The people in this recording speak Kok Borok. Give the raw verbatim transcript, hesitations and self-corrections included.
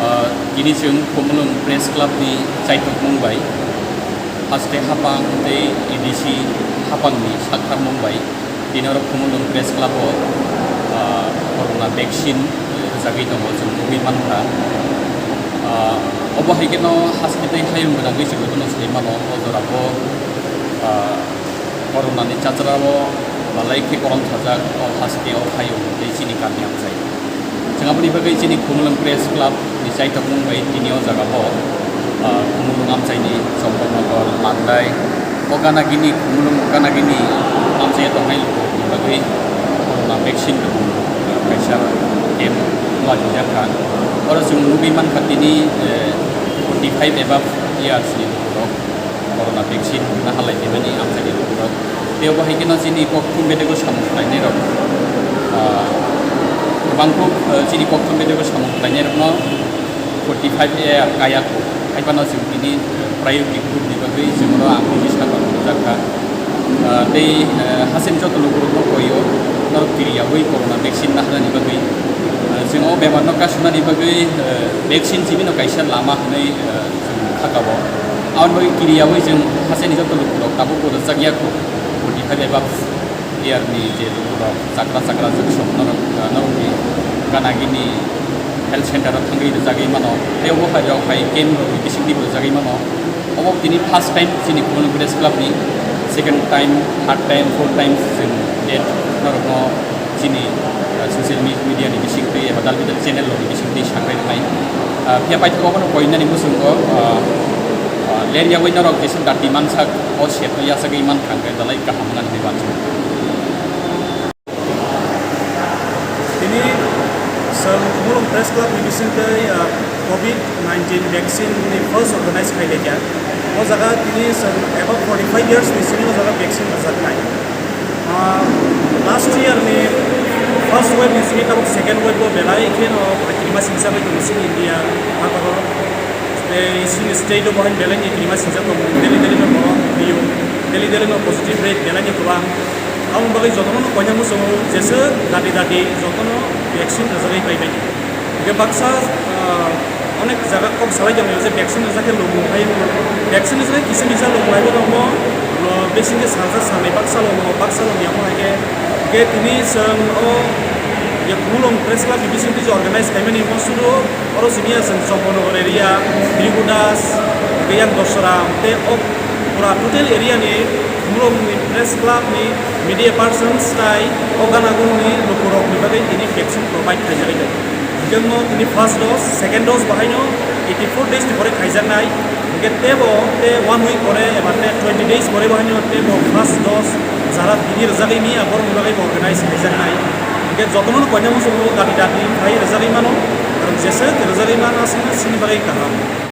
Ah, tini chwng Khumulwng Press Club ni chaithokmung bai haste hapang tei A D C hapang ni saktharmung bai tini oro Khumulwng Press Club o, ah, corona vaccine rwjagwi tongo chwng nugwi mankha. Ah, obo hai kheno haste tei hayung gwnangwi chwng jotono sai mano o jora o, ah, Corona ni chachara o balai khe korom sajak o haste o hayung tei chini kami amchai. Chwng aboni bagwi chini Khumulwng Press Club ni chaithokmung bai tini o jaga o, ah, Khumulwng amchai ni Chongkor Nogor, Landai, o gana gini Khumulwng gana gini amchai o tongnai lukurokni bagwi corona vaccine rwmung, ah, kaisa camp wajijak kha. Oro chwng nugwi mankha tini, eh, forty five above years ni lukurok. Corona vaccine na halai phaimani amchaini lukurok. Tei obo hai kheno chini kokthum bedego samung khlainairok, ah, kwbang kuk, ah, chini kokthum bedego samung khlainairokno forty five A kaya kuk. Haiphano chwng tini, ah, priority group ni bagwi chwng oro ang tini sakha rwjakha. Ah, tei, ah, hasini joto lukurokno koio norok kiriyawi corona vaccine na halani bagwi. Ah, chwng o bemarno kasunani bagwi, ah, vaccine simi no kaisa lama hwnwi, ah, Chwng kha tabok. Aboni bagwi kiriyawi chwng hasteni joto lukurok tabukbo rwchak ya kho. Forty five above year ni je lukurok chakra chakra jwk song norok, ah, norokni gana gini health center o thangwi rwchagwi mano. Tei obo hai rok hai camp rokni bisingtwi bo rwchagwi mano. Obo tini first time chini Khumulwng Press Club ni, second time, third time, fourth time chwng date norokno chini, ah, social me-, media ni bisingtwi eba dal bidal channel rokni bisingtwi sakrai rwnai. Ah, phiya paithago bono koinani bwswk bo, ah, ah, ler yaui norok jesa dati mansak o set no yachagwi mankha hwnkhe belai kaham wngnani hinwi uansukha. Tini chwng Khumulwng Press Club ni bisingtwi, ah, covid nineteen vaccine ni first organize khailaiya. O jaga tini chwng about forty five years ni simi o jaga vaccine rwjaknai. Ah, last year ni first wave ni simi tabuk second wave bo belai kheno kirima singsa bai tongo chini India haparo. Tei chini state o bo haino belai ni kirima singsa tongo, daily daily no borok rio, daily daily no positive rate belai ni kwbang. Aboni bagwi jotono no koina muchungo jeswk dati dati jotono vaccine rwjagwi paibai. Hwnkhe baksa, ah, onek jaga kok salai tonglaio je vaccine rwjak khe lobong hai wngkha. Vaccine rwjak khe kisa misa lobong hai tongo, lo bisingtwi salsa salnwi baksa lobongo, baksa lobong yamo hai khe. Hwnkhe tini chwng o je Khumulwng Press Club ni bisingtwi je organize khaimani mo sudu oro simi ya chwng Chompornagar area, Tribudas, hwnkhe yang Dosra, tei o pura total area ni Khumulwng ni Press Club ni media persons tai o gana guni lukurok ni bagwi tini vaccine provide khaijagwi tongo. Hwnkhe mo tini first dose, second dose bo haino eighty four days ni pore khaijaknai. Hwnkhe tebo tei one week pore eba tei twenty days pore bo haino tebo first dose jara tini rwjagwi mia borokni bagwi bo organize khaijaknai. Hwnkhe jotono no koina muchungo dati dati khai rwjagwi mano, aro jeswk rwjagwi mano aswkno chini bagwi kaham.